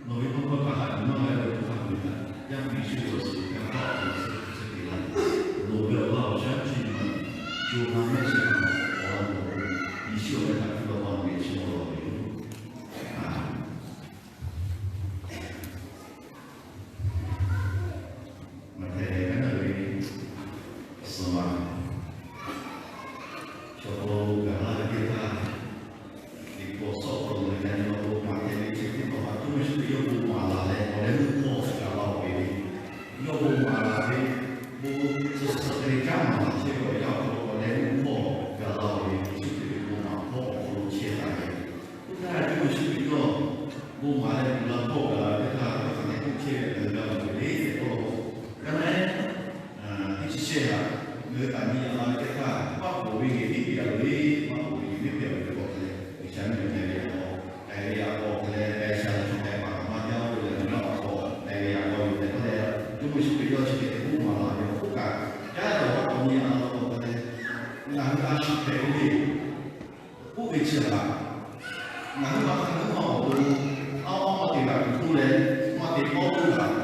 Nawˬ ve tawˇ hkawˇ htaꞈ haꞈ yuˬ maˇ g'a ve hk'a peu-eˬ htaꞈ Yaˇ hpu Yeˍsuˆ Hkriꞈ awˬ suhˍ g'a hpaˇ awˬ hk'aw lo suhˍ hk'e te la. Nawˬ ve awˬ laˇ awˬ shaˉ chi ma, co ha mehˆ chi ma awˬ lawn nawˬ ve Yeˍsuˆ awˬ hk'aˇ htaꞈ hpu la pa nawˬ ve chi ma lawˬ ve yoˬ. Maꞈhtehˍ kaˉ naˆ ve suhˍ ma, chaw hk'aw lo gaˬ laˇ ve teˇ htaˇ, Liꞈ hpu awˬ suhˉ awˬ hk'aw lo leh yaꞈ nyi ma lo maꞈhtehˍ ve chi teˇ hpaˍ htaꞈ Jawˇmawˇ Yeˍsuˆ Hkriꞈ yawˇ bon maˍ laˬ leh awˬ leh meuˇ hpawˇ gaˬ la-oˬ ve, yawˇ bon maˍ laˬ ve, bon suhˍ suhˍ hk'e le caˉ maˍ laˬ chehˇ ve awˬ yanˇ awˬ hk'aw lo awˬ leh meuˇ hpawˇ gaˬ la-oˬ ve, Yeˍsuˆ Hkriꞈ ve bon maˍ hpawˇ awˬ hk'aw lo chehˇ taˍ ve. Oˇ htaˇ Jawˇmawˇ Yeˍsuˆ Hkriꞈ yawˇ bon maˍ leh uiˍ la hpawˇ gaˬ la ve teˇ htaˇ, yawˇ hk'aˬ hk'e k'oˆ chehˇ ve ngaˬ hui g'a mawˬ ve le tehꞈ k'oˆ law k'o, ka naˆ eˉ teˇ chi shehˆ htaꞈ ngaˬ hui taˍ nyi yaꞈ la ve teˇ htaˇ, maˇ k'oˍ ve geh tiˉ te a ve le, maˇ k'oˍ ve geh tiˉ te a ve k'awꞈ hk'e leh, G'uiˬsha mehˆ g'uˇ hpehꞈ ve yaꞈ k'aw, k'ai ve yaꞈ k'aw hk'e leh, k'ai sha leh chaw k'ai paˍ kaꞈ maˇ jaˇ oˇ ve lehˬ, ngaˬ hui awˬ hk'aw k'ai ve yaꞈ k'aw yoˬ tehꞈ k'oˆ leh, Jawˇmawˇ Yeˍsuˆ Hkriꞈ yawˇ chi hk'e te k'oˆ maˍ laˬ ve k'oˆ kaꞈ, caˉ daꞈ ve k'awꞈ nyi yaꞈ la k'o hk'e leh, ngaˬ hui a shu hpehꞈ ve le. Oˇ ve chi htaꞈ ngaˬ hui maˇ hk'aˬ hk'e maˇ awˬ to, a, maˇ te g'a kuˬ hto leh, maˇ te kawˆ toˇ kaꞈ,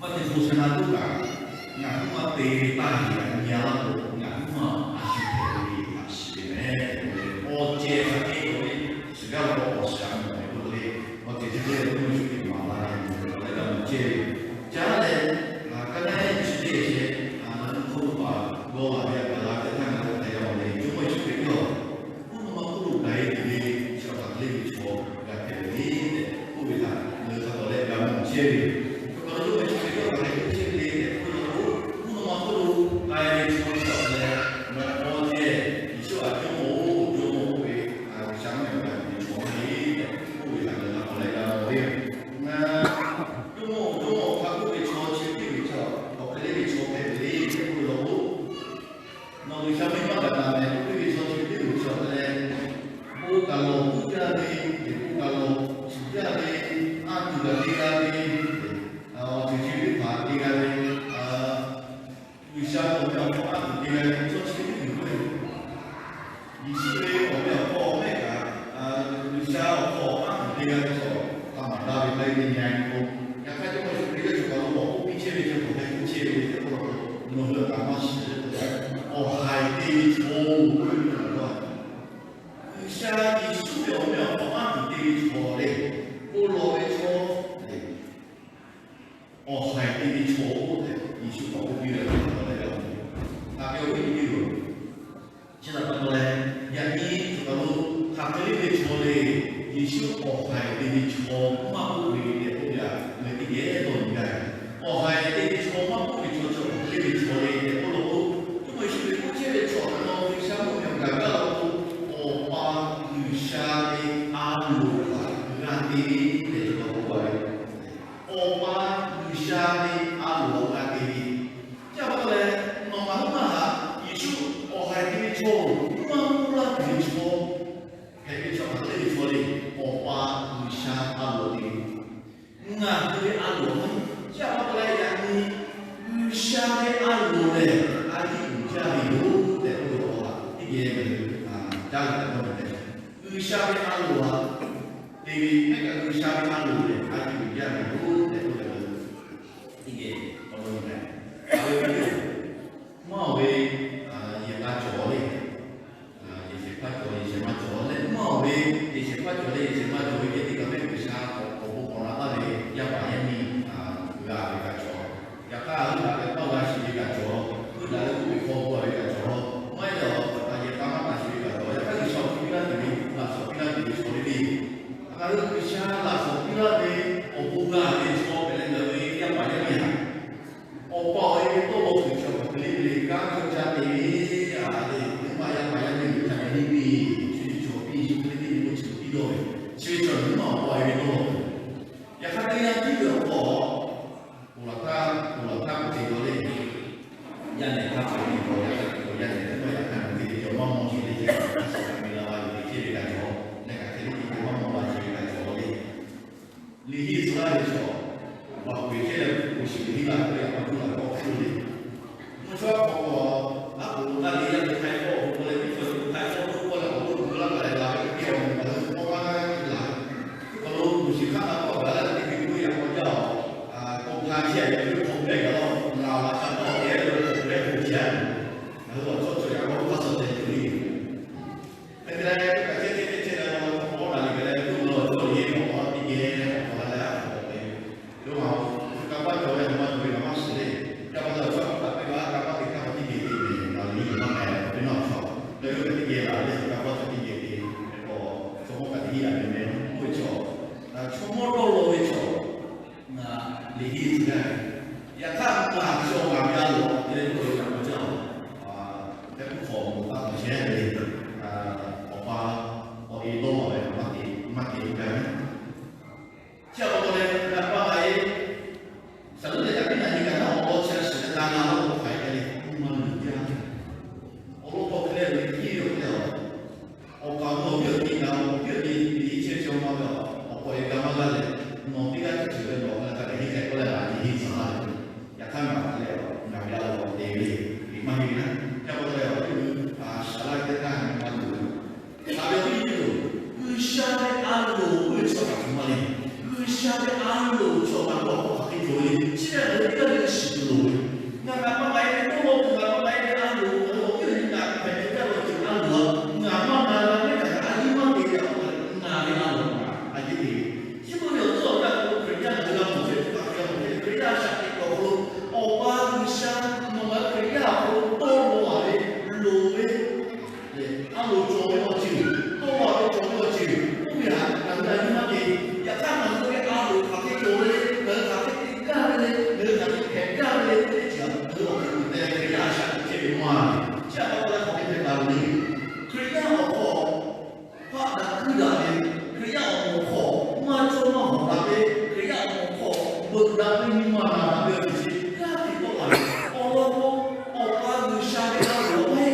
maˇ te hto sha na toˇ kaꞈ, ngaˬ hui maˇ te ve taˇ heˍ kaꞈ nyi a laˇ k'o, ngaˬ hui maˇ a shu hpehꞈ ve le, a shu ve meh. Awˬ ceh hk'a te ve, shiˍ gaˇ ve awˬ shiˍ a mawˬ ve k'oˆ le, awˬ ceh chi teˇ ve Jawˇmawˇ Yeˍsuˆ HkriꞞ maˍ laˇ ve, leh g'a mawˬ chehˇ ve. Caˉ leh, ka naˆ eˉ chi teˇ shehˆ, a, na nuˇ hk'oˆ lo paˍ g'aw laˬ ve a gaˬ la teˇ htaˇ ngaˬ hui hk'a yaꞈ mawˬ le, Jawˇmawˇ Yeˍsuˆ Hkriꞈ yawˇ mvuhˇ naw ma hk'oˆ lo gaˬ e tuˬ ve chi awˬ hk'aˬ hk'e le ve chaw g'a hpehꞈ ve le tehꞈ k'oˆ ve htaꞈ ngaˬ hui hk'a tawˍ leh g'a mawˬ chehˇ ve yoˬ. Chaw hk'a lo Jawˇmawˇ Yeˍsuˆ Hkriꞈ yawˇ hk'aˬ hk'e k'oˆ chehˇ ve le tehꞈ k'oˆ ve law k'o, mvuhˇ naw ma hk'oˆ lo k'ai ve chaw chi awˬ hk'aw leh, nawˬ awˬ ceh Yeˍsuˆ htaꞈ Jawˇmawˇ-oˬ, Jawˇmawˇ k'oˆ ve, G'uiˬsha mehˆ g'uˇ hpehꞈ ve chaw maˇ heˆ tehꞈ k'oˆ ve htaꞈ ngaˬ hui hk'a tawˍ leh g'a mawˬ ve yoˬ. Jawˇmawˇ-oˬ, Jawˇmawˇ-oˬ hk'a k'oˆ ve chaw chi teˇ ve chaw, awˬ hk'e le ve chaw hpehꞈ ve le tehꞈ k'oˆ ve law k'o, nawˬ G'uiˬsha mehˆ maˇ gaˬ taˍ mehˍ k'oˆ ve chaw chi teˇ ve chaw hk'a leh, bon kaˬ lawˬ puiˉ jaˇ ve, bon kaˬ lawˬ shuˍ jaˇ ve, a tuˬ kaꞈ te g'a ve, awˬ ceuˬ chi teˇ hpaˍ te g'a ve, G'uiˬsha awˬ meh awˬ hk'aw a tuˬ te g'a ve chaw chi teˇ ve yoˬ. Yeˍsuˆ ve awˬ meh awˬ hk'aw awˬ mehˆ kaꞈ, G'uiˬsha awˬ hk'aw a tuˬ te g'a ve chaw, hk'a maˍ daꞈ ve hk'a te nyi a ve k'o, yaꞈ hk'aˇ Jawˇmawˇ Yeˍsuˆ Hkriꞈ yawˇ cawˬ kaꞈ lo awˬ k'oˆ piˇ chehˇ ve chaw hk'aˬ hk'e k'oˆ chehˇ ve tehꞈ k'oˆ law k'o, nawˬ hui kaꞈ maˇ shiˍ ve k'o, awˬ haiˬ te ve chaw-oˬ k'oˆ ve k'o, G'uiˬsha Yeˍsuˆ ve awˬ meh awˬ hk'aw a tuˬ te ve chaw le, bon lawˬ ve chaw le, awˬ haiˬ te ve chaw-oˬ tehꞈ Yeˍsuˆ k'awꞈ k'oˆ piˇ ve htaꞈ pa taw leh, chi htaꞈ pa taw leh, yaꞈ nyi chaw hk'aˬ lo hk'aˬ hk'e le ve chaw le, Yeˍsuˆ awˬ haiˬ te ve chaw maˇ k'oˆ ve tehꞈ k'oˆ ve htaꞈ ngaˬ hui teˇ geh dawˇ nyi gaˇ ve. Awˬ haiˬ te ve chaw maˇ k'oˆ ve chaw chi hk'aˬ hk'e le ve chaw le tehꞈ k'oˆ law k'o, Jawˇmawˇ Yeˍsuˆ Hkriꞈ k'oˆ chehˇ ve chaw hk'aˬ lo G'uiˬsha mvuhˇ miˬ awˬ gaˬ gaˇ law k'o, Awˬ pa G'uiˬsha ve a loˍ htaꞈ g'a te ve tehꞈ chaw hk'aˬ k'oˆ ve. Awˬ pa G'uiˬsha ve a loˍ htaꞈ g'a te ve. Chi pa taw leh, nawˬ ngaˬ hui maˇ haꞈ, Yeˍsuˆ awˬ haiˬ te ve chaw, maˇ k'oˆ laˇ tuˬ ve chaw, hpehꞈ ve chaw hk'aˬ hk'e le ve chaw le, Awˬ pa G'uiˬsha a loˍ te ve. Ngaˬ hui ve a loˍ maˇ heˆ. Chi pa taw leh yaꞈ nyi G'uiˬsha ve a loˍ lehˬ, a yiˇ uiˍ jaˇ ve yoˬ tehꞈ k'oˆ ve awˬ htaꞈ teˇ geh ngaˬ hui caˉ leh dawˇ nyi leh, G'uiˬsha ve a loˍ htaꞈ te ve, hk'e kaꞈ G'uiˬsha ve a loˍ lehˬ, a yiˇ uiˍ jaˇ ve yoˬ tehꞈ k'oˆ ve teˇ geh k'awꞈ dawˇ nyi leh, a ve teˇ geh maˇ oˬ ve, yehˬ k'a cawˬ le, yehˬ shehˍ hpaˇ cawˬ, yehˬ shehˍ ma cawˬ leh, maˇ oˬ ve, yehˬ shehˍ hpaˇ cawˬ leh yehˬ shehˍ ma cawˬ ve ceh teˇ kaꞈ mehˆ G'uiˬsha k'awꞈ k'awꞈ bon k'awꞈ la taˍ ve yaˇ paˍ yaˇ miˇ g'a ve kaꞈ cawˬ. Yaꞈ hk'aˇ, heuˆ daꞈ leh tawˇ g'a shiˍ ve kaꞈ cawˬ, heuˆ daꞈ leh k'oˆ ve hk'aw gaˬ ve kaꞈ cawˬ. Maˇ heˆ leh, yehˬ k'a maˇ taˍ shiˍ ve kaꞈ cawˬ. Yaꞈ hk'aˇ, G'uiˬsha awˬ piˇ laˇ tuˬ ve, laꞈ shawnˍ piˇ laˇ tuˬ ve chaw le le. Yaꞈ hk'aˇ, G'uiˬsha laꞈ shawnˍ piˇ laˇ ve awˬ bon g'a ve chaw hpehꞈ leh ngaˬ hui ve yaˇ paˍ yaˇ miˇ htaꞈ Awˬ pa awˬ e ve tawˇ law tuˬ chaw hk'aˬ hk'e le ve le, kanˉ cawˇ caˇ te ve, a, le, nyi ma yaˇ paˍ yaˇ miˇ g'uiˬ hk'a dehꞈ le piˇ, chi ve chaw piˇ, Yeˍsuˆ Hkriꞈ teˇ nyi k'o chi piˇ dawˇ ve, chi ve chaw nyi ma awˬ pa awˬ e ve tawˇ law tuˬ. Yaꞈ hk'aˇ, teˇ yanˇ tiˉ ve awˬ hk'aw, ponˬ laˬ htaˇ, ponˬ laˬ htaˇ k'oˆ te gaw le, yaˇ nehˬ htaˇ k'oˆ te gaw, yaˇ nehˬ htaˇ k'oˆ yaˇ nehˬ teˇ maˇ yaꞈ hk'a nyi te ve chaw maˇ mawˇ chi le, chi kaꞈ a shaꞈ kaꞈ ve la la yoˬ ve chehˇ ve kaꞈ cawˬ, leh kaꞈ hk'e le te ve maˇ mawˇ la chi ve kaꞈ cawˬ le. Liꞈ henˇ tcuh laˇ ve chaw, baˬ k'oˍ ve chehˇ leh k'oˍ shiˍ ve henˇ laˇ ve k'o, yaꞈ k'aw cuˇ laˬ ve awˬ hk'oˆ le. Mvuhˇ shawˉ hk'aw k'o, aˉ poꞈ lo taˇ le yaˇ ve htaiˇ hkawˇ awˬ hk'aw k'oˆ leh, mvuhˇ shawˉ htaiˇ hkawˇ hk'oˆ k'oˆ leh awˬ hk'oˆ lo keu laˇ taˍ leh laˬ ve teˇ g'aˇ awˬ moˍ kaꞈ le, k'awꞈ maˇ g'a g'a te laˬ ve. Hk'aw lo k'oˍ shiˍ Hk'aˇ htaꞈ kawˆ gaˬ la ve teˇ hkui k'oˆ ve yaꞈ k'aw jaˇ-oˬ, k'o hk'a chehˇ yaꞈ ve hk'aw hpehˇ gaˬ la, ngaˬ laꞈ hk'a tawˆ te-a ve hk'aw hpehˇ k'o chehˇ-a. Ngaˬ hui awˬ chawˇ cawˬ yaꞈ k'aw hk'aˇ suh ceh tuˬ le. Hk'e te leh, kaꞈ chehˇ chehˇ chehˇ chehˇ leh, awˬ hk'aw naˬ liꞈ kaꞈ leh, yawˇ ngaˬ hui awˬ chawˇ yehˇ awˬ hk'aw teˇ geh awˬ hk'aw ha leh a hk'aw ve, yawˇ ngaˬ hui hk'e kaꞈ baˆ cawˬ ve, a ma cawˬ ve kaꞈ maˇ shiˍ le. Yaꞈ hk'aˇ, chaw hk'aˬ hk'e kaꞈ baˆ te hkaˇ hk'aw teˇ geh te ve, ngaˬ liꞈ maˇ k'ai, teˇ naˇ chaw, ngaˬ hui kaꞈ teˇ geh laˬ ve hk'e kaꞈ baˆ cawˬ teˇ geh te ve k'o, chaw mawˇ kaꞈ teˇ geh a ve meh, k'oˆ ve chaw, chaw mawˇ dawˇ law ve chaw, ngaˬ liꞈ henˇ tcuh gaˇ ve. Yaꞈ hk'aˇ, ngaˬ chaw ngaˬ ve a loˍ te leh k'oˆ ve kaꞈ k'aw jaˇ-oˬ, teˇ hk'awꞈ moˍ taˇ k'awꞈ chehˇ ve, awˬ pa awˬ e dawˇ law ve kaꞈ maˇ te, maˇ te gaˇ ve. Chi a pa taw leh, ngaˬ pa ngaˬ e shaˍ leuˉ leh yaꞈ piˉ naˬ nyi kaꞈ naˉ awˬ lawn chi a shiˍ leh na na law k'o hk'aˬ hk'e le, maˇ luˬ jaˇ. Awˬ lawn k'aw hk'e leh liꞈ henˇ ve awˬ hk'e le, awˬ kaˍ awˬ nu awˬ viˉ awˬ nyi ngaˬ awˬ viˉ awˬ nyi liꞈ henˇ chehˇ chehˇ maˇ ve, awˬ k'awꞈ e gaˇ maˇ g'aˇ leh, nawˬ teˇ g'aˇ ceuˬ ceuˬ ve nawˬ hk'a leh hk'a dehꞈ henˇ hk'e k'oˆ leh ngaˬ liꞈ henˇ tcuh laˇ ve. Yaꞈ hk'aˇ ngaˬ hk'e le, ngaˬ ve a loˍ te ve liꞈ maˇ henˇ ve naˉ. Chi a pa taw leh awˬ viˉ awˬ nyi, shaˍ laˇ ve teˇ g'aˇ nyi ma tuˬ ve Haꞈ ve awˬ viˉ nyi teˇ hpaˍ-oˬ, G'uiˬsha ve a loˍ k'oˆ ve chi htaꞈ hk'aˬ hk'e maˇ le. G'uiˬsha ve a loˍ chi awˬ kaꞈ k'awꞈ hk'aˬ hk'e cawˬ ve le. Chi ve ngaˬ hui teˇ g'aˇ le shiˍ tuˬ loˍ ve. Ngaˬ ngaˬ pa ngaˬ e ve dawˇ law tuˬ, ngaˬ pa ngaˬ e ve a loˍ, ngaˬ hui awˬ viˉ awˬ nyi ngaˬ hpehꞈ ve caˇ ve awˬ ceuˬ a loˍ-a, ngaˬ maˇ na g'a ve kaꞈ ngaˬ a yiˇ maˇ te ve awˬ hk'aw leh na ve a loˍ ngaˬ a yeˇ te ve. Chi beuꞈ ve awˬ tcuhˉ awˬ yanˇ hk'aw lo Hkriꞈ yaˇ ngaˬ hui g'a mawˬ chehˇ ve hk'aˬ hk'e g'a mawˬ chehˇ ve Hkriꞈ yaˇ a shaꞈ teꞈ kuiˬ awˬ hk'aw lo, Awˬ pa G'uiˬsha nawˬ ngaˬ hui Hkriꞈ yaˇ awˬ hk'aw lo dawˇ law-a ve, loˍ ve, a loˍ cawˬ ve awˬ ceuˬ, dawˇ law ve cawˬ ve awˬ ceuˬ, oˇ ve htaꞈ ngaˬ hui a nyi maˇ te. Yaꞈ hk'aˇ ngaˬ hui ve a loˍ hk'aˬ hk'e cawˬ ve le, ngaˬ hui hk'aˬ hk'e te gaˇ ve le, ngaˬ hui hk'aˬ hk'e hpehꞈ gaˇ ve le, teˇ ceuˬ ngaˬ hui awˬ hk'aw lo te Hkriꞈ yaˇ a shaꞈ teꞈ chehˇ ve maˇ. Chi a pa taw leh hk'aˬ hk'e hpehꞈ la ve le. Hkriꞈ yaˇ awˬ hk'aw hpaˆ daꞈ kuiˇ daꞈ ve, Hkriꞈ yaˇ awˬ moˍ hk'aw maˇ cawˇ maˇ hawˍ daꞈ ve, Hkriꞈ yaˇ awˬ moˍ hk'aw veuꞈ daꞈ ve nyi ma naˬ daꞈ ve awˬ ceuˬ chi kaꞈ te tawˆ la ve. Awˬ lawn k'o, Awˬ pa G'uiˬsha ve a loˍ awˬ hk'e,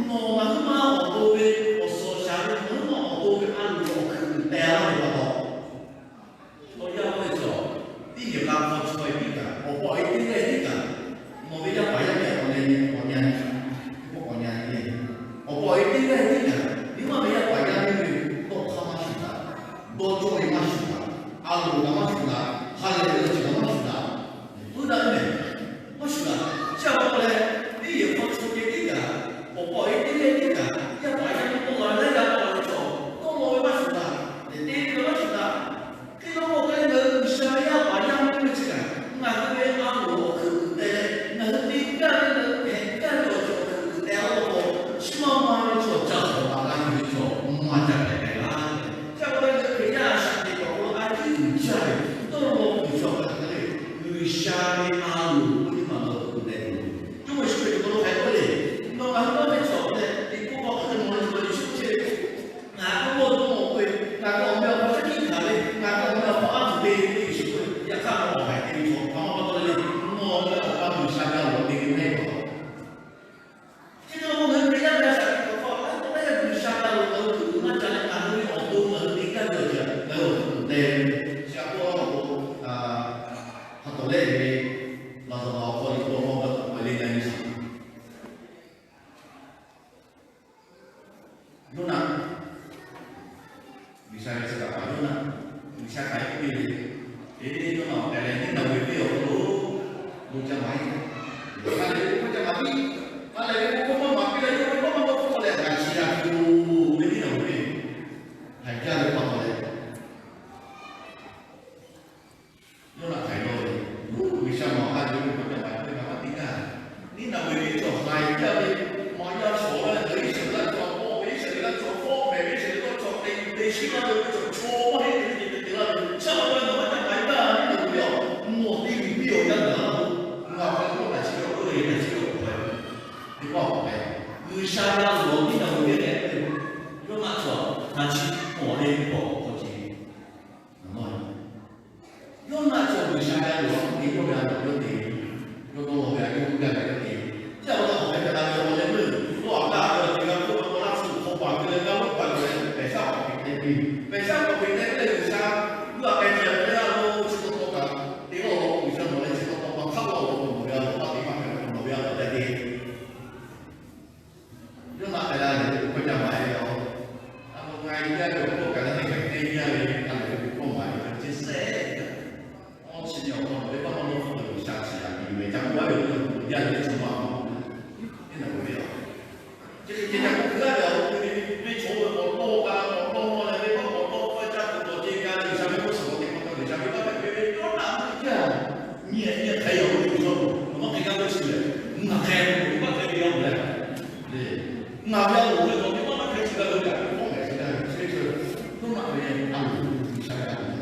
nawˬ ngaˬ hui maˇ awˬ to ve, awˬ suhˍ awˬ shaˍ ve ngaˬ hui maˇ awˬ to ve a loˍ awˬ hk'e te laˇ ve pa taw, chaw yaˇ ve chaw, teˇ yehˬ k'a hk'aw chaw e tiˉ kaꞈ, awˬ pa awˬ e teˇ g'aˇ tiˉ kaꞈ, nawˬ ve yaˇ paˍ yaˇ miˇ awˬ leh awˬ nyi, awˬ nyi, awˬ pa awˬ e teˇ g'aˇ tiˉ kaꞈ, nyi ma ve yaˇ paˍ yaˇ miˇ ve dawˇ hk'aˇ maˇ shuˍ daꞈ, dawˇ cawˇ ve maˇ shuˍ daꞈ, a loˍ kaꞈ maˇ shuˍ daꞈ, ha lehˬ ve awˬ ceuˬ kaꞈ maˇ shuˍ daꞈ, puiˉ daꞈ ve mehˬ, maˇ shuˍ daꞈ. Chi a pa taw leh, teˇ yehˬ hk'aw chaw e tiˉ kaꞈ, awˬ pa awˬ e teˇ g'aˇ tiˉ kaꞈ, yaˇ paˍ yaˇ miˇ dawˇ la ve leh yaˇ paˍ ve chaw, dawˇ law ve maˇ shuˍ daꞈ, te ve maˇ shuˍ daꞈ. Hk'e k'o k'o, ngaˬ hui G'uiˬsha ve yaˇ paˍ yaˇ miˇ ve chi kaꞈ, ngaˬ hui ve a loˍ awˬ hk'e te leh, ngaˬ hui te gaˇ ve, ngaˬ hui hpehꞈ gaˇ ve awˬ ceuˬ awˬ hk'e te laˇ k'o, chi maˇ maˇ ve chaw ca hawˍ daꞈ g'a tuˬ ve chaw maˇ ca hpehꞈ hpehꞈ laˇ. Chi a pa taw leh, Hkriꞈ yaˇ a shaꞈ teꞈ kuiˬ awˬ hk'aw lo a ciˉ uiˍ jaˇ ve, dawˇ law tuˬ ve chaw hk'a hk'e le, G'uiˬsha ve a loˍ k'oˆ ve teˇ maˬ ngaˬ hui hk'e te tuˬ. Jawˇmawˇ Yeˍsuˆ Hkriꞈ awˬ hk'aw lo hk'aˬ hk'e k'oˆ le, nawˬ ngaˬ hui maˇ ve chaw leh teꞈ k'oˆ k'o hk'aˬ hk'e mawˬ le, Jawˇmawˇ Yeˍsuˆ chi ve, ngaˬ k'oˆ mawˇ dawˇ mawˇ k'oˆ ve, ngaˬ ve awˬ meh awˬ hk'aw shaˉ hkiˆ hkanˍ ve, ngaˬ ve awˬ meh awˬ hk'aw a tuˬ te ve Yeˍsuˆ k'oˆ ve, yaꞈ hk'aˇ nawˬ awˬ haiˬ te ve chaw hk'aˬ ma pa taw le le, nawˬ ve awˬ pa G'uiˬsha ve a loˍ te ve mehˆ pa taw. Chi hk'e k'o, ngaˬ hui Hkriꞈ yaˇ ve a shaꞈ teꞈ kuiˬ awˬ hk'aw lo, a hk'e k'oˆ leh G'uiˬsha ve a loˍ ngaˬ hui hk'e uiˍ maˇ ca leh, ngaˬ hui ve awˬ to ngaˬ hui te gaˇ ve awˬ ceuˬ ngaˬ hui awˬ hk'e te ve, chi a k'oˆ laˇ k'o, ha tawˍ lehˆ ve, Laˍzaˍruˆ awˬ hk'aw liꞈ hpu awˬ hk'aw gaˬ k'awꞈ k'ai le ngaˬ hui shiˍ Yoˇnaˆ, G'uiˬsha ve tcuh kaˍ paˍ Yoˇnaˆ, G'uiˬsha hk'aˬ hk'e k'oˆ ve le. Eˬ, Yoˇnaˆ-oˬ, k'ai leh Niˇnaˍveˍ venˇ awˬ hk'aw lo bon ca maˍ-e. K'ai leh ve bon ca maˍ piˇ, k'ai leh ve bon maˇ maˍ piˇ leh, yawˇ ve maˇ maˇ dawˇ hpfuhˆ leh, g'a chi g'a tuˬ ve Niˇnaˍveˍ venˇ haiˬ jaˇ ve pa taw leh, Yoˇnaˆ haiˬ lawˬ ve, G'uiˬsha maˍ k'ai ve bon ca maˍ ve ngaˬ maˇ te gaˇ. Niˇnaˍveˍ venˇ chaw haiˬ jaˇ ve, maꞈ yaˇ shawˍ la leh, Iˉsaˍreˍlaˆ chaw fawˆ ve, Iˉsaˍreˍlaˆ chaw fawˆ mehˍ ve, Iˉsaˍreˍlaˆ chaw te te sheˉ laˇ ve, chaw maˇ heˆ ve teˇ ceuˬ te te laˇ ve, chi pa taw leh ngaˬ maˇ ca maˍ gaˇ. Niˇnaˍveˍ venˇ-oˬ, nawˬ te miˬ piˇ awˬ yanˇ gaˬ la k'o, ngaˬ hk'aˬ hk'e k'oˆ taˍ chi ve, oˇ ve taˍ chi ve awˬ hk'aw leh, teˇ pawˆ awˬ hk'aw leh, G'uiˬsha g'a lawˬ Niˇnaˍveˍ venˇ leh, Yoˇnaˆ chaw hk'a chi mawˬ le teˇ pawˆ awˬ hk'aw ce Yoˇnaˆ chaw G'uiˬsha g'a loˬ a hk'e yawˇ ve a loˍ yawˇ te, yawˇ dawˇ law ve a yawˇ g'uˇ gaˇ ve yawˇ te. Chi a pa taw awˬ hk'e hpehꞈ la ve awˬ lawn leh meuˇ, dawˇ haˍ gaˇ ve awˬ ceuˬ g'a k'oˆ ve k'o, laˇ tsuhˇ hk'aw paˍ te leh g'a loˉ paˍ lawˬ leh pehˬ shaˉ k'awꞈ hpeꞈ te piˇ. Pehˬ shaˉ k'awꞈ hpeꞈ te leh G'uiˬsha g'uˇ a k'ai ceh leh a lo chi taw taw kaꞈ te laˇ law, G'uiˬsha nawˬ leh chi taw taw pa hk'aˆ laˇ law k'o, nawˬ ve a loˍ maˇ te maˇ hpehꞈ, nawˬ ve a loˍ leh te Yoˇnaˆ k'ai la leh ve bon hkawˇ ca maˍ ve yoˬ. A lo k'ai jaˇ ve awˬ hkawˇ kaꞈ leh hk'e hk'e te jaˇ ve, a lehˬ ve bon hkawˇ maˍ ve hk'a chehˇ Ngaˬ ve a loˍ ve awˬ hk'aw lo maˇ hk'e chi g'a ve kaꞈ, kawˆ mehˍ chi g'a ve chi ve, Yoˇnaˆ ve a loˍ, G'uiˬsha ve a loˍ.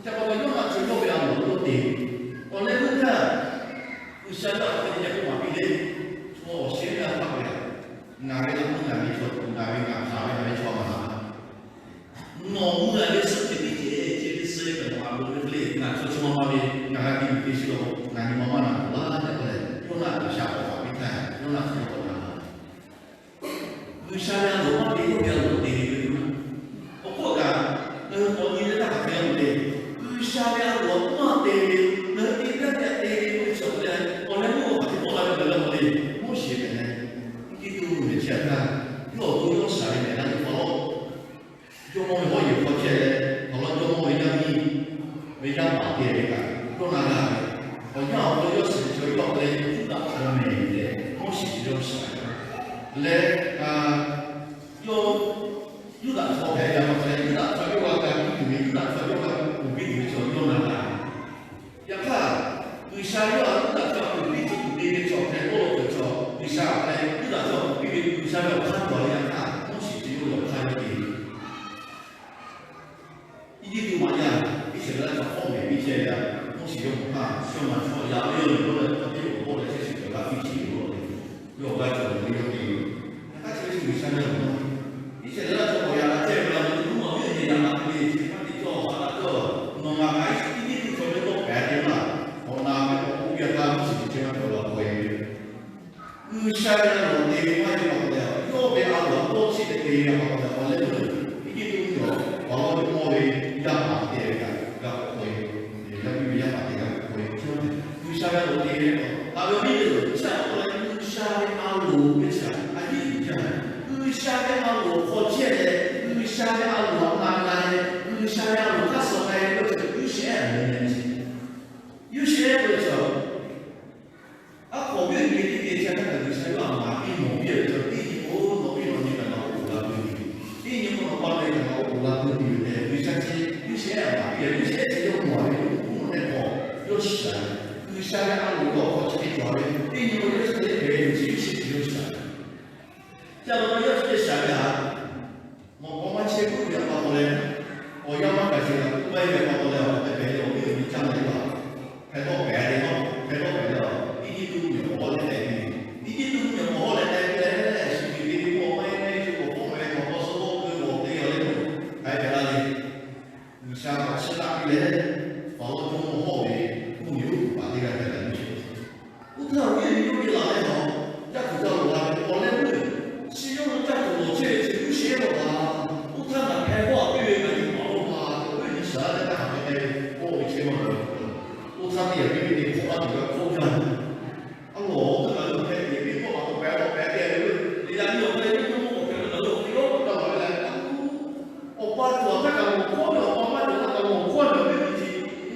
Chi pa taw Yoˇnaˆ chi yawˇ ve a loˍ lo te. Awˬ leh meuˇ htaˇ, G'uiˬsha ve a loˍ hk'e te ca k'oˆ maˍ piˇ le. Chaw awˬ shehˍ g'aˇ htaˇ ve, ngaˬ ve laꞈ meuˇ ngaˬ ve chaw, ngaˬ ve ngaˬ hk'aˬ ve ngaˬ ve chaw maˇ htaꞈ nawˬ meuˇ a ve suhˉ teˇ ceuˬ ceh teˇ suhˉ kaꞈ nawˬ a loˍ ve hk'e le, ngaˬ chaw chi ma ma ve ngaˬ g'a te ve teˇ shiˉ lo, ngaˬ nyi ma maˇ na tuˬ laˇ tehꞈ k'oˆ leh, Yoˇnaˆ G'uiˬsha k'awꞈ hk'aˬ piˇ htaˇ, Yoˇnaˆ chi k'awꞈ na G'uiˬsha ve a loˍ maˇ te, yawˇ ve a loˍ te ve yoˬ. Awˬ hk'oˆ kaꞈ, ngaˬ hui k'awꞈ nyi ve htaˇ hk'aˬ hk'e g'a mawˬ le. G'uiˬsha ve a loˍ maˇ te ve, ngaˬ hui te gaˇ ve htaꞈ te ve k'oˆ ve chi awˬ hk'e leh, awˬ leh meuˇ awˬ hk'aˬ hk'e tawˆ la ve ngaˬ hui g'a mawˬ le. Moˉseˍ mehˍ leh, Eˇjiˇtuꞈ mvuhˇmiˬ chi htaꞈ htaˇ, yawˇ awˬ to yawˇ shaˍ ve mehˍ laˇ ve pa lawˉ, jawˇmawˇ ve hawˉ yehˬ hk'aw chehˇ leh, awˬ lawn jawˇmawˇ ve yaˇ miˇ ve yaˇ paˍ te ve kaꞈ, yawˇ na g'a ve, awˬ yanˇ awˬ hk'aw lo yawˇ shiˍ ve chaw yawˇ hk'e leh Yuˇdaꞈ chaw mehˍ tehꞈ Moˉseˍ chi yawˇ shaˍ ve leh, yawˇ Yuˇdaꞈ chaw hpehꞈ ve pa taw leh, Yuˇdaꞈ chaw yawˇ g'a ga piˇ tuˬ ve, Yuˇdaꞈ chaw yawˇ g'a ponˬ piˇ tuˬ ve chaw yawˇ na g'a ve. Yaꞈ hk'aˇ, G'uiˬsha yawˇ htaꞈ Yuˇdaꞈ chaw ponˬ piˇ tuˬ te ve chaw hpehꞈ k'oˆ lo ve chaw, G'uiˬsha hk'e leh Yuˇdaꞈ chaw ponˬ piˇ ve G'uiˬsha ve awˬ hk'aˇ cawˬ ve yaꞈ hk'aˇ, Moˉseˍ chi yawˇ ve awˬ hk'aˇ yawˇ te Eˇjiˇtuꞈ maꞈ yaˇ, Iˉsaˍreˍlaˆ chaw hk'awˇ mehˍ piˇ chehˇ ve a, Moˉseˍ yawˇ hk'aˇ shawˉ ma chaw yaꞈ ve yawˇ ve k'oˆ leh, hk'aˬ hk'e k'oˆ leh chehˇ shiˍ cawˬ g'a piˇ chi ve k'oˆ leh, yawˇ awˬ g'aˇ cawˬ ve yawˇ te ve. Yaꞈ hk'aˇ chi ve chi G'uiˬsha ve awˬ hk'aˇ, Iˉsaˍreˍlaˆ chaw k'awꞈ yaꞈ la chehˇ ve la ve, mvuhˇ naw miˇ nyi yaꞈ la ve le, chi maˇ te cawˇ haꞈ la cawˇ, nawˬ ngaˬ kaꞈ Iˉsaˍreˍlaˆ chaw ve tawˇ hpehꞈ te laˇ, k'awꞈ na ve k'awꞈ k'oˆ ve a htaˇ, Moˉseˍ chi chehˇ maˇ cawˬ la k'oˆ ve G'uiˬsha ve a loˍ te ve maˇ heˆ pa taw leh, yawˇ ve a loˍ tawˇ chi hk'e te ve pa taw leh, awˬ leh meuˇ Eˇjiˇtuꞈ mvuhˇmiˬ awˬ lawn ve mawˇ ve yaˇ paˍ te ve kaꞈ g'a k'oˆ ve, yaˇ miˇ ve yaˇ paˍ te g'a k'oˆ ve, G'uiˬsha ve a loˍ te ve, a ve miˇ ve loˬ chi a k'oˆ leh, G'uiˬsha ve a loˍ ve chi a a yiˉ uiˍ jaˇ. G'uiˬsha ve a loˍ hk'aw chehˇ leh, G'uiˬsha ve a loˍ htaꞈ na g'a leh, G'uiˬsha ve a loˍ htaꞈ suh k'ai ve chi Yoˇsehꞈ ve meh chi, Yoˇsehꞈ ve chi aˉ hk'awꞈ ve teˇ ceuˬ chi htaˇ kaꞈ G'uiˬsha yawˇ htaꞈ maˍ piˇ mawˬ piˇ ve chaw, teˇ nyi k'o nawˬ piˇ nawˬ nyi kaꞈ ngaˬ k'o k'oˍ la peuˬ tuˬ, teˇ nyi k'o nawˬ pa nawˬ nyi kaꞈ ngaˬ k'o k'oˍ la peuˬ tuˬ yoˬ tehꞈ, G'uiˬsha chi Yoˇsehꞈ maˍ piˇ ve, Yoˇsehꞈ chi yawˇ mawˬ ve, yawˇ k'oˍ pui mawˬ tehꞈ k'o, yawˇ shiˍ ve, G'uiˬsha ve a loˍ ve awˬ hk'aw chi hk'e cawˬ ve, teˇ nyi k'o yawˇ chi hk'e le hpehꞈ ve chi Yoˇsehꞈ chi yawˇ shiˍ ve Chi pa taw yawˇ chi teˇ shaˍ ve htaꞈ mawꞈ k'aw maˇ chehˇ puiˉ ve pa taw leh, awˬ yanˇ maˇ gaˬ sheˍ kaꞈ k'oˆ maˇ heˆ ve pa taw leh, awˬ tehˬ hpehꞈ ve awˬ viˉ awˬ nyi caˇ leh, hpehꞈ tawˆ pehˍ te maˇ, hpehꞈ tawˆ pehˍ leh, Eˇjiˇtuꞈ mvuhˇmiˬ awˬ hk'aw leh tehꞈ ve, Eˇjiˇtuꞈ mvuhˇmiˬ awˬ hk'aw leh tehꞈ ve leh, shiˍ ve teˇ pawˆ maˇ heˆ ve, shu awˬ hpawˇ meh ve awˬ hk'aw suh lawˇ keu awˬ te awˬ leh, hpehꞈ hpehꞈ la ve G'uiˬsha k'awꞈ chiˇ taˆ piˇ leh, Faˍlawˇ jawˇmawˇ hawˉ ve mvuhˇmiˬ uˉ kuiˬ paˍ teˇ g'aˇ hpehꞈ la ve yoˬ. Oˇ htaˇ awˬ viˉ awˬ nyi yawˇ ve laˬ leh, yaˇ kuiˬ ca loˍ la ve awˬ leh meuˇ, chi yawˇ lo caˇ tuˬ lawˬ chehˇ ve chi Yoˇsehꞈ law laˬ. Oˇ htaˇ ngaˬ hpeh kawˆ a piˇ ve ngaˬ nyi paˍ lo ma, awˬ viˉ awˬ nyi shaˍ laˇ teˇ htaˇ hk'aˬ hk'e te ve k'oˆ ve chehˇ maˇ g'a. Oˇ htaˇ teˇ yaꞈ piˇ ve teˇ hk'awꞈ a tuˬ g'a hkawˇ jaˇ ve A lawˬ, oˇ htaˇ ngaˬ hui hpehꞈ ve teˇ pawˆ a k'awꞈ pehꞈ k'awꞈ pehꞈ te ve, teˇ yaꞈ nyi awˬ hk'aw leh yawˇ jawˇmawˇ k'awꞈ hpehꞈ ve ngaˬ hui awˬ hk'aw lo k'awꞈ ca laˬ ve lehˬ, awˬ pa cawˬ htaˇ kaꞈ lawˬ hkawˉ ve, awˬ pa maˇ cawˬ htaˇ kaꞈ lawˬ hkawˉ ve awˬ viˉ awˬ nyi chi,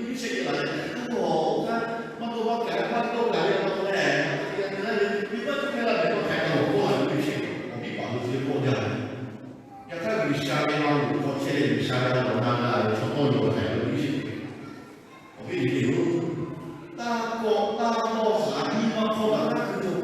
Yoˇsehꞈ geh laˬ leh, a lawˬ, oˇ htaˇ maˇ dawˇ maˇ gaˬ maˇ dawˇ gaˬ ve pa taw leh, a te g'a te laˇ ve, nyi ma cawˬ hpehˇ la mehˍ k'awꞈ hpehꞈ kaꞈ lawˬ hkawˉ la ve Yoˇsehꞈ, awˬ viˉ paˍ hui chi ve kawˆ jaˇ ve. Yaꞈ hk'aˇ G'uiˬsha ve a loˍ hk'aw chehˇ leh G'uiˬsha ve a loˍ na g'a ve chaw tawˇ yaw hpehꞈ ve Yoˇsehꞈ Awˬ viˉ awˬ nyi teˇ hpaˍ-oˬ, taˇ kawˆ taˇ lawˇ haˍ nyi ma hk'aw kaꞈ taˇ hkui tuˬ,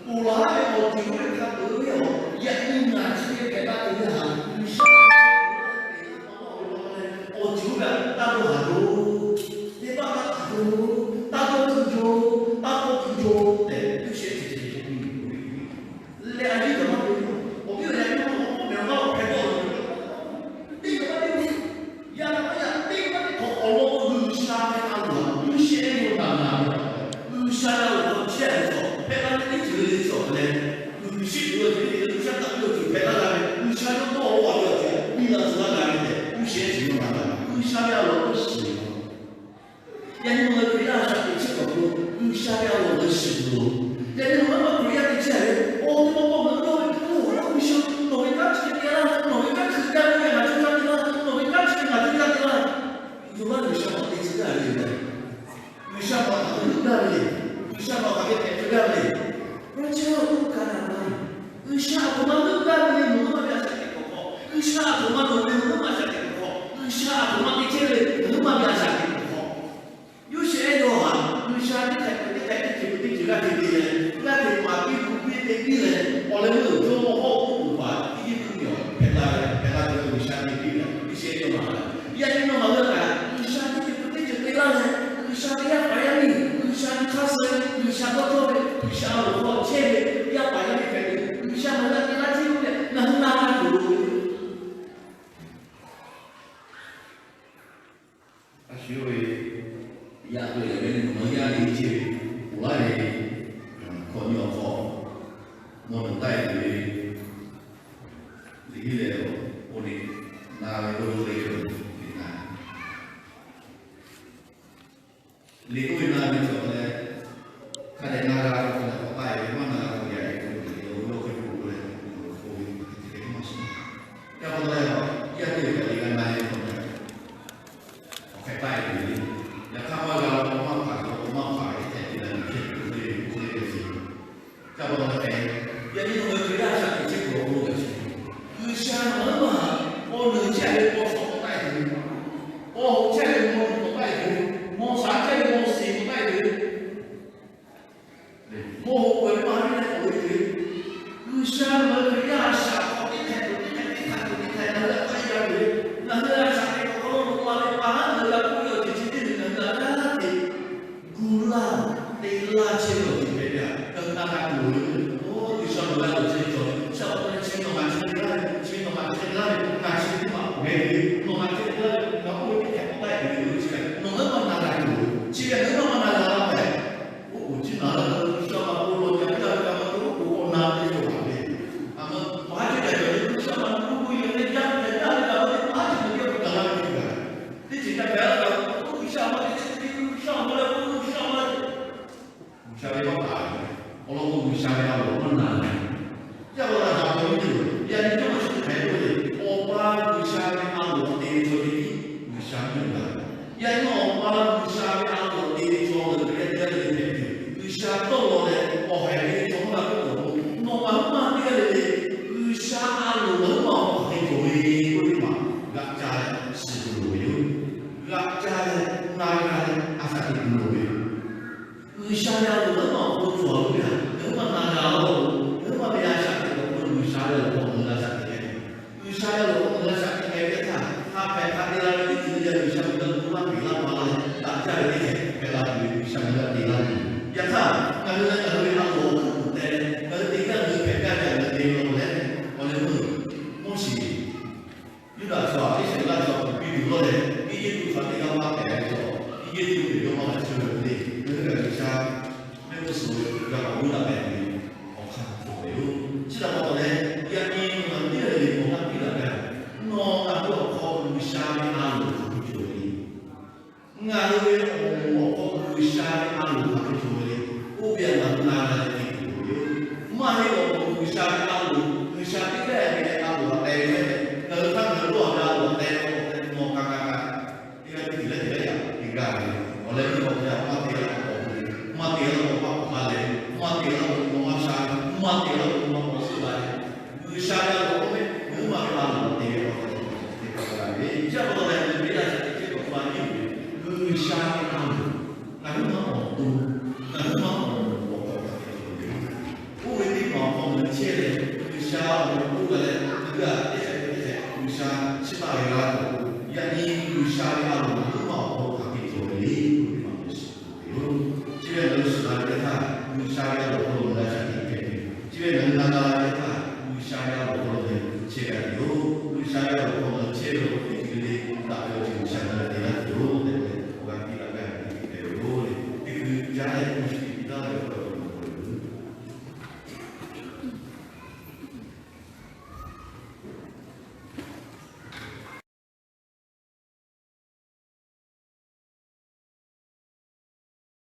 ponˬ laˬ ve awˬ ceuˬ oˇ ve hk'a peu-eˬ ve, yaꞈ nyi ngaˬ chi ve hpehꞈ la tuˬ ve htaꞈ G'uiˬsha ve pa taw leh, awˬ ceuˬ oˇ ve htaꞈ taˇ dawˇ haˍ yoˬ. Teˇ baˆ taˇ hkui yoˬ. Taˇ dawˇ hkui yoˬ. Taˇ kawˆ hkui yoˬ tehꞈ Yoˇsehꞈ chi hk'e k'oˆ ve yoˬ. Leh a yiˉ kaꞈ maˇ te yoˬ. Awˬ viˉ awˬ nyi teˇ hpaˍ-oˬ, k'oˆ mehˍ awˬ g'aˇ awˬ hpehꞈ dawˇ ve yoˬ. Teˇ kaꞈ maˇ te yoˬ. Yaꞈ hk'aˇ yaꞈ teˇ kaꞈ maˇ te hk'awꞈ awˬ lawn k'o, G'uiˬsha ve a loˍ htaꞈ Yoˇsehꞈ yawˇ na g'a ve, G'uiˬsha ve a loˍ hk'aw chehˇ ve chaw hpehꞈ la ve teˇ ceuˬ le le cawˬ leh, G'uiˬsha tuˬ ve ceuˬ hpehꞈ la g'a ve, G'uiˬsha yawˇ dawˇ law ve awˬ ceuˬ htaꞈ biˇ la tcuh laˇ g'a ve tehꞈ Yoˇsehꞈ chi yawˇ na g'a ve, G'uiˬsha ve a loˍ htaꞈ shiˍ ve Yaꞈ nyi nawˬ ngaˬ hui Hkriꞈ yaˇ shaꞈ teꞈ chehˇ kaꞈ k'o, G'uiˬsha ve a loˍ ngaˬ hui shiˍ tuˬ loˍ. Yaꞈ nyi nawˬ ngaˬ hui maˇ Hkriꞈ yaˇ teꞈ chehˇ ve, awˬ to ma k'o ngaˬ hui dawˇ ve k'o, G'uiˬsha, nawˬ ve kanˉ chi ve te laˇ, nawˬ ve kanˉ hkui gaˇ ve ngaˬ cawˇ caˇ te laˇ, nawˬ ve kanˉ chi ve ngaˬ cawˇ caˇ te laˇ. Yawˇ maˇ G'uiˬsha htaꞈ te tcuh gaˇ ve yoˬ. G'uiˬsha htaꞈ heuˆ gaˇ ve le. G'uiˬsha htaꞈ hk'aˬ hk'e hpehꞈ tcuh gaˇ ve le. G'uiˬsha a htoꞈ ma heuˆ gaˇ ve le, nawˬ hui maˇ ve a shaꞈ teꞈ k'awꞈ hk'awꞈ. G'uiˬsha a htoꞈ ma nawˬ ve nawˬ hui maˇ shaꞈ teꞈ k'awꞈ hk'awꞈ. G'uiˬsha a htoꞈ ma te chehˇ ve le, nawˬ hui maˇ ve a shaꞈ teꞈ k'awꞈ hk'awꞈ. Yoˇsehꞈ yawˇ htaꞈ G'uiˬsha teˇ hk'aꞈ teˇ hk'aꞈ teˇ ceuˬ teˇ ceuˬ g'aˇ hteꞈ te leh, g'aˇ hteꞈ maˍ piˇ gu piˇ te piˇ leh, awˬ leh meuˇ jawˇmawˇ hawˉ oˇ A shu yawˇ ve yaˇ to yaꞈ ve le nawˬ hui yaˇ le chehˇ ve, oˬ laˇ ve, hkawꞈ nyi awˬ hk'aw, mawˇ nuˬ taˆ e tuˬ ve, liꞈ hiˉ leh, oˇ liꞈ na ve k'oˆ ve le, liꞈ na, liꞈ k'oˆ ve na ve cawˬ leh, hk'a dehꞈ na g'a ve k'o leh k'awꞈ taˆ e ve, maˇ na g'a k'o yaꞈ e ve k'o, liꞈ oˇ ve yawˇ hk'e k'oˆ k'oˆ leh, k'oˆ ve, hk'e te hk'e maˇ shiˍ. Yaˇ k'o leh, yaˇ teˇ g'aˇ le g'a na e ve k'o leh, awˬ hk'e taˆ e tuˬ ve le. Yaꞈ hk'aˇ maˇ g'a la k'o maˇ hpaˍ, g'a k'o maˇ hpaˍ ve, hk'e te leh, hk'e te leh, hk'e te leh, ca pa taw hk'e, yaꞈ nyi nawˬ hui Hkriꞈ yaˇ a shaꞈ teꞈ chehˇ kuiˬ awˬ hk'aw lo kaꞈ chi, G'uiˬsha nawˬ hui maˇ, paw nuiˬ chehˇ ve paw shawˍ k'awꞈ taˆ e tuˬ ve, paw hoꞈ chehˇ ve paw nuiˬ k'awꞈ taˆ e tuˬ ve, mawˇ shaˍ chehˇ ve mawˇ shiˍ k'awꞈ taˆ e tuˬ ve, mawˇ hoꞈ peuˬ ve maˇ heˆ leh k'oꞈ ve tuˬ ve, G'uiˬsha ngaˬ hui Hkriꞈ yaˇ a shaꞈ k'awꞈ teˇ hk'ehꞈ tuˬ teˇ hk'ehꞈ, teˇ hk'ehꞈ tuˬ teˇ hk'ehꞈ ngaˬ hui htaꞈ taˆ e g'a tuˬ ve, ngaˬ hui a shaꞈ teꞈ kuiˬ awˬ hk'aw lo loꞈ la ve pa haˉ ngaˬ hui g'a k'oˆ ve awˬ ceuˬ chi teˇ ve ngaˬ hui g'a kaˇ te gu laˇ, te laˇ chehˇ ve awˬ ceuˬ hpehꞈ ve htaꞈ ngaˬ hui na g'a tuˬ loˍ ve. Oˇ G'uiˬsha nawˬ g'a tuˬ chehˇ ve cawˬ, chi awˬ hk'aw lo chi nawˬ ngaˬ chehˇ ve laˇ ve, chi nawˬ ngaˬ chehˇ ve laˇ ve, ngaˬ chi teˇ maˬ k'oˍ geh ve, nawˬ ngaˬ chehˇ ve laˇ ve, ngaˬ oˇ ve teˇ hkehꞈ k'awꞈ taˆ e tuˬ ve, chi kaꞈ nawˬ ngaˬ hui maˇ na g'a tuˬ loˍ. Chi ve ngaˬ hui maˇ maˇ na g'a laˇ tehꞈ, oˇ k'oˍ chi naˬ leh G'uiˬsha maˇ k'oˆ lawˬ ca ve laˇ ve kaꞈ maˇ k'oˆ k'o k'awꞈ na ve cawˬ ve. A ma, paˍ haˉ chehˇ kaꞈ cawˬ ve G'uiˬsha maˇ k'oˆ k'oˆ ve, yaꞈ nyi yaˇ hpehꞈ gaˇ ve kaꞈ maˇ te maˇ haˉ chehˇ kaꞈ yaˇ hpehꞈ gaˇ ve cawˬ kaꞈ, teˇ ceuˬ kaꞈ hpehꞈ la kaꞈ, oˇ G'uiˬsha maˇ te chehˇ ve, G'uiˬsha maˇ leh k'oˆ G'uiˬsha maˇ G'uiˬsha ve maˇ hpaˍ, awˬ lawn k'o G'uiˬsha ve a loˍ maˇ na ve. Yaˇ k'o la haꞈ k'aw nyi teˇ, yaꞈ nyi cawˇ ma chi hk'e k'oˆ ve, Awˬ pa G'uiˬsha ve a loˍ te ve chaw ve tiˉ G'uiˬsha miˇ gaˬ. Yaꞈ nyi Awˬ pa G'uiˬsha ve a loˍ te ve chaw lehˬ, yaˇ teˇ g'aˇ le le hpehꞈ tuˬ, G'uiˬsha dawˇ law leh awˬ haiˬ ve chaw maˇ g'a k'oˆ k'o, nawˬ ngaˬ hui maˇ teˇ g'aˇ le le G'uiˬsha a loˍ ngaˬ hui maˇ awˬ hk'aw hk'e cawˬ ve k'oˆ ve maˬ g'aꞈ ca leh shiˍ tuˬ loˍ ve yoˬ. G'aꞈ ca leh na g'a leh a shaꞈ teꞈ tuˬ loˍ ve yoˬ. G'uiˬsha ve a loˍ ngaˬ hui maˇ awˬ hk'aw cawˬ ve htaꞈ ngaˬ hui maˇ na g'a laˇ-oˬ. Ngaˬ hui maˇ ve a shaꞈ teꞈ kuiˬ awˬ hk'aw lo G'uiˬsha ve a loˍ k'awꞈ ngaˬ hui g'a shaꞈ teꞈ ve, G'uiˬsha ve a loˍ k'awꞈ ngaˬ hui g'a shaꞈ teꞈ ve htaˇ, hk'a hpehꞈ hk'a te la ve teˇ ceuˬ le le G'uiˬsha ve a loˍ maˇ te laˇ pa la leh daꞈ jaˇ ve teˇ hkehꞈ hpehꞈ la tuˬ ve G'uiˬsha ngaˬ hui g'a te laˇ tuˬ. Yaꞈ hk'aˇ ngaˬ hui leh ngaˬ hui ve a loˍ awˬ hkuiˉ puiˍ teh leh ngaˬ hui te gaˇ ngaˬ hui hpehꞈ gaˇ ve a ngaˬ hui te ve law leh, awˬ leh meuˇ Moˉseˍ Yuˇdaꞈ chaw Iˉsaˍreˍlaˆ chaw kuˬ piˇ tuˬ lawˇ leh, Eˇjiˇtuꞈ htaꞈ teˇ g'aˇ maˇ hpehꞈ ve chaw, Eˇjiˇtuꞈ ve yawˇ maˇ g'a chehˇ ve le. Ngaˬ hui kaꞈ G'uiˬsha mehˆ g'uˇ suhˍ ve Yaˍkoˆ Yuˇdaꞈ hpehꞈ ve awˬ hk'aˇ cawˬ ve yoˬ. Chi htaꞈ pa taw leh, yaꞈ nyi ngaˬ hui teˇ g'aˇ le le awˬ g'aˇ piˇ daꞈ gaˇ, nawˬ ngaˬ hui awˬ hk'aw G'uiˬsha ve a loˍ hk'aˬ hk'e cawˬ ve le. Ngaˬ hui ve awˬ moˍ awˬ hk'aw G'uiˬsha ve a loˍ hk'aˬ hk'e cawˬ ve le. Oˇ ve ngaˬ hui na g'a leh te tuˬ loˍ ve yoˬ. Maˇ heˆ k'o G'uiˬsha ve a loˍ, G'uiˬsha teˇ g'aˇ ve a loˍ htaꞈ te ve, ngaˬ hui hk'aˇ ngaˬ hui dawˇ ve a loˍ htaꞈ te ve, nawˬ kaꞈ kaꞈ kaꞈ teˇ g'aˇ teˇ ceuˬ leh teˇ g'aˇ yaꞈ te g'a ve. Awˬ leh meuˇ k'awꞈ te a maˇ te la k'o k'awꞈ k'oˆ ve, maˇ te la k'o maˇ k'awꞈ la leh, maˇ te la k'o maˇ maˇ sha ve, maˇ te la k'o maˇ k'awꞈ suhˉ la leh, G'uiˬsha ve a loˍ k'oˆ ve, ngaˬ hui maˇ ve a loˍ te ve awˬ hk'aw lo te pa taw la ve, chi pa taw leh ngaˬ hui ve a shaꞈ teꞈ chehˇ kuiˬ awˬ hk'aw lo a yeˇ uiˍ ve G'uiˬsha ve a loˍ ngaˬ hui maˇ awˬ to, ngaˬ hui maˇ